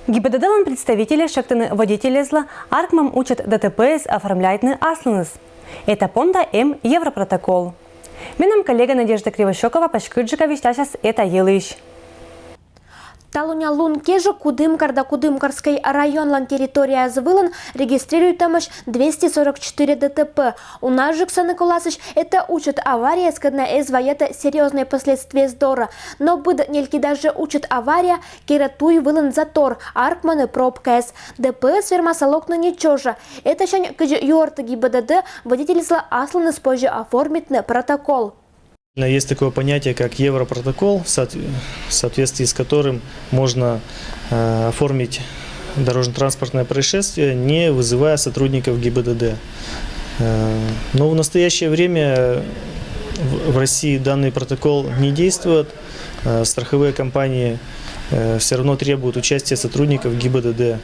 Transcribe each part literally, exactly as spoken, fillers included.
ГИБДД-лан представительӧс сиктын водителяслы аркмӧм учӧт ДТП-ӧс оформляйтны аслыныс. Эта понда эм европротокол. Менам коллега Надежда Кривощёкова паськыдджыка висьтасяс эта йылысь. Талунъя лун кежӧ Кудымкар да Кудымкарскӧй районлӧн территорияяс вылын регистрируйтӧмӧсь двести сорок четыре ДТП. Унажыксӧ Николасысь эта учӧт аварияяс, кӧдна эз вайӧтӧ серьёзнӧй последствиеяс дорӧ. Но быд нелькыдджык учӧт авария керӧ туй вылын затор, аркмӧны пробкаяс. ДПС вермас локны нин чӧжӧ. Этасянь, кыдз юӧртӧ ГИБДД, водительяслы аслыныс позьӧ оформитны протокол. Есть такое понятие, как европротокол, в соответствии с которым можно э, оформить дорожно-транспортное происшествие, не вызывая сотрудников ГИБДД. Э, но в настоящее время в России данный протокол не действует. Э, страховые компании э, все равно требуют участия сотрудников ГИБДД.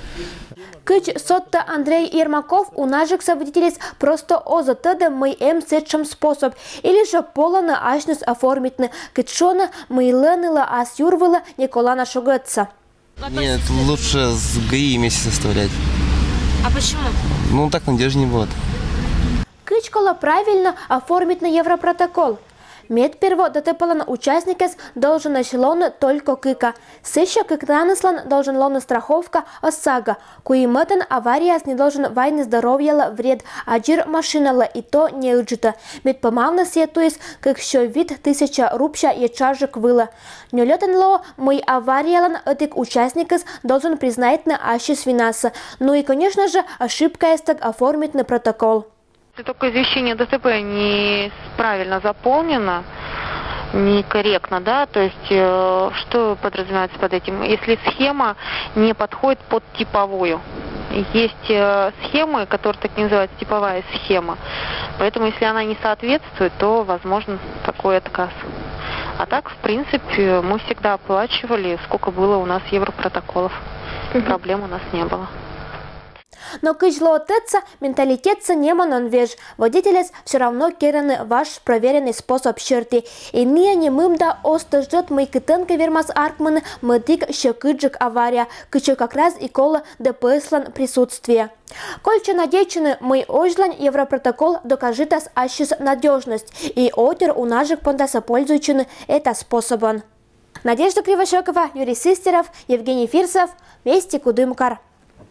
Кыдз содтӧ Андрей Ермаков, унажыкса водительяс просто оз тӧдӧ, мый эм сэтшӧм способ, или жӧ полӧны асьныс оформитны, кыдз шуӧны, мыйлы нылӧ ас юр вылӧ не колана шогӧтчыны. Нет, лучше с ГАИ вместе составлять. А почему? Ну, так надежнее будет. Кыдз колӧ правильнӧ оформитны европротокол? Мед перво ДТП-лӧн участникъяс долженӧсь лоны только кыка. Сэсся кыкнанныслӧн должен лоны страховка ОСАГО. Куимӧтӧн аварияыс не должен вайны здоровьелы вред, а дзир машиналы и то неыджыт. Мед помавны сійӧ туйыс, кык сё вит тысяча рупся етшаджык вылӧ. Нёльӧтӧн лоӧ, мый авариялӧн ӧтик участникыс должен признайтны ассьыс винасӧ. Ну и, конечно же, ошибкаястӧг оформитны протокол. Если только извещение ДТП не правильно заполнено, некорректно, да, то есть э, что подразумевается под этим? Если схема не подходит под типовую. Есть э, схемы, которые так и называются типовая схема. Поэтому если она не соответствует, то возможен такой отказ. А так, в принципе, мы всегда оплачивали, сколько было у нас европротоколов. Проблем у нас не было. Но кыдз лоӧ тӧдса, менталитетсӧ нема нин веж. Водительяс всё равно керӧны важ провереннӧй способ серти. И ныа нимым да оз тӧждӧд, мый кытӧнкӧ вермас аркмыны мӧдік сьӧкыдджык авария, кытчӧ как раз и колӧ ДПС-лӧн присутствие. Кольччӧ надейтчыны, мый озьлань европротокол докажитас ассьыс надёжность, и отир унажык пондасӧ пользуйтчыны эта способӧн. Надежда Кривощёкова, Юрий Сыстеров, Евгений Фирсов, «Вести Кудымкар».